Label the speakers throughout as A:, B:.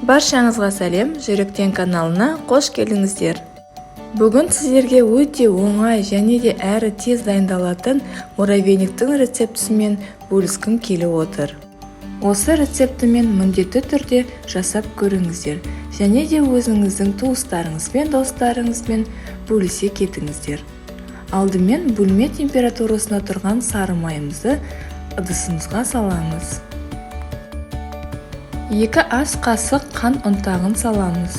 A: Баршаңызға сәлем, Жүректен каналына қош келдіңіздер. Бүгін сіздерге өте оңай және де әрі тез дайындалатын муравейниктің рецептісімен бөліскім келіп отыр. Осы рецептімен міндетті түрде жасап көріңіздер және де өзіңіздің туыстарыңызбен, достарыңызбен бөлісе кетіңіздер. Алдымен бөлме температурасында тұрған сары майымызды ыдысымызға саламыз. 2 ас қасық қант ұнтағын саламыз.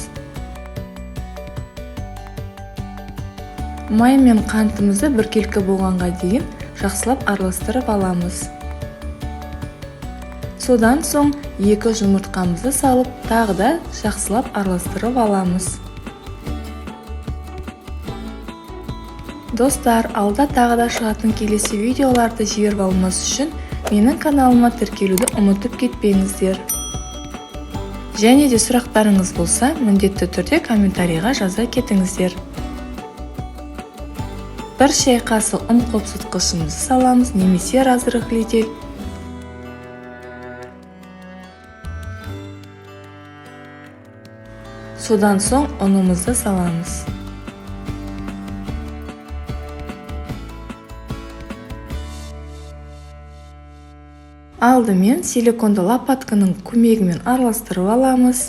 A: Май мен қантымызды біркелкі болғанға дейін жақсылап араластырып аламыз. Содан соң 2 жұмыртқамызды салып, тағы да жақсылап араластырып аламыз. Достар, алда тағы да шығатын келесі видеоларды жіберіп алмас үшін менің каналыма тіркелуді ұмытып кетпеңіздер. Және де сұрақтарыңыз болса, міндетті түрде комментарийға жаза кетіңіздер. 1 шай қасық ұн қопсытқышымызды саламыз, немесе разрыхлитель. Содан соң ұнымызды саламыз. Алдымен силиконды лопатканың көмегімен араластырып аламыз.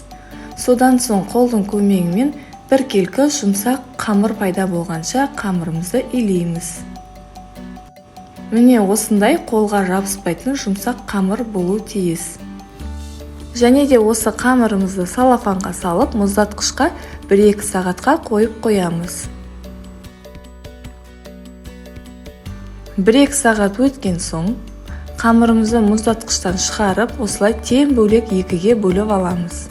A: Содан соң қолдың көмегімен біркелкі жұмсақ қамыр пайда болғанша қамырымызды илейміз. Міне осындай қолға жабыспайтын жұмсақ қамыр болу тиіс. Және де осы қамырымызды салафанға салып, мұздатқышқа 1-2 сағатқа қойып қоямыз. 1-2 сағат өткен соң қамырымызды мұздатқыштан шығарып, осылай тең бөлек 2-ге бөліп аламыз.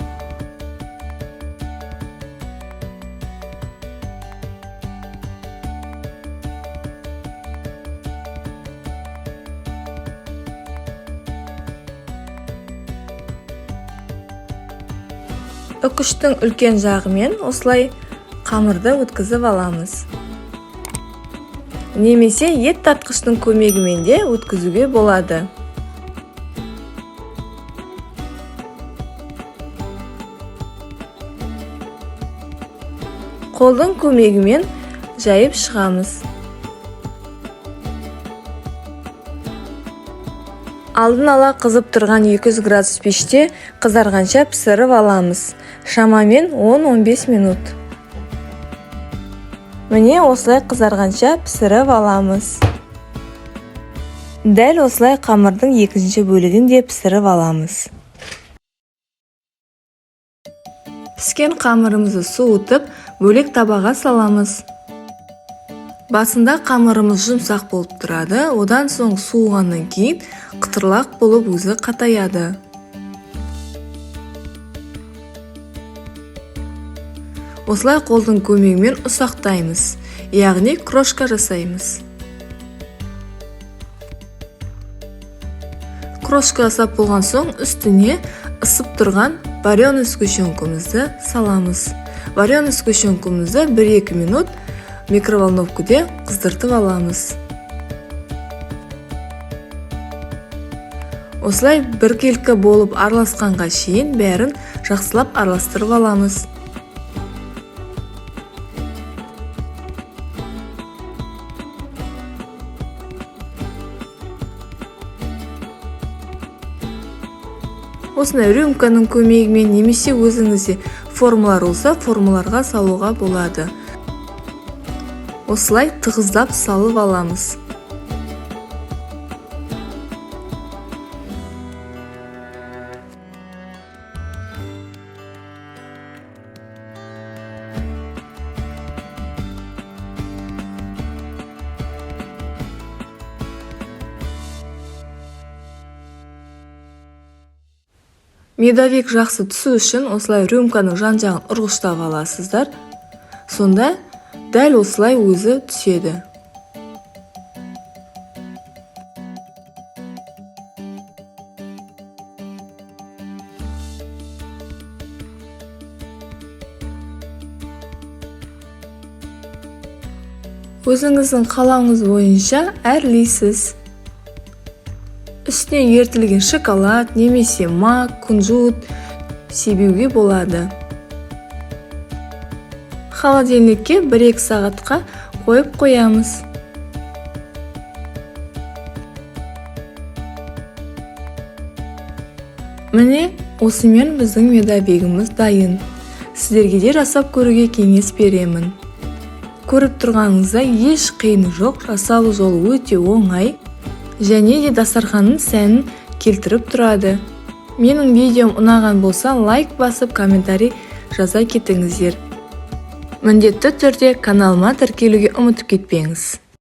A: Үкіштің үлкен жағымен осылай қамырды өткізіп аламыз. Немесе ет тартқыштың көмегімен де өткізуге болады. Қолдың көмегімен жайып шығамыз. Алдын ала қызып тұрған 200 градус пеште қызарғанша пісіріп аламыз. Шамамен 10-15 минут. Міне осылай қызарғанша пісіріп аламыз. Дәл осылай қамырдың екінші бөлігін де пісіріп аламыз. Піскен қамырымызды суытып, бөлек табаға саламыз. Басында қамырымыз жұмсақ болып тұрады, одан соң суығаннан кейін қытырлақ болып өзі қатаяды. Осылай қолдың көмегімен ұсақтаймыз, яғни крошка жасаймыз. Крошка жасап болған соң үстіне ысып тұрған вареный сгущенкамызды саламыз. Вареный сгущенкамызды 1-2 минут микроволновкаде қыздыртып аламыз. Осылай біркелкі болып араласқанға шейін бәрін жақсылап араластырып аламыз. Осындай рюмканың көмегімен немесе өзіңізде формалар болса, формаларға салуға болады. Осылай тығыздап салып аламыз. Медовик жақсы түсу үшін осылай рюмканың жан-жағын ұрғыштап аласыздар. Сонда дәл осылай өзі түседі. Өзіңіздің қалауыңыз бойынша әрлейсіз. Үстіне ерітілген шоколад немесе мак, кунжут себуге болады. Холодильникке 1-2 сағатқа қойып қоямыз. Міне, осымен біздің медовигіміз дайын. Сіздерге де жасап көруге кеңес беремін. Көріп тұрғаныңыздай, еш қиыны жоқ, жасалу жолы өте оңай және де дастарханның сәнін келтіріп тұрады. Менің видеом ұнаған болса, лайк басып, комментарий жаза кетіңіздер. Міндетті түрде каналыма тіркелуге ұмытып кетпеңіз.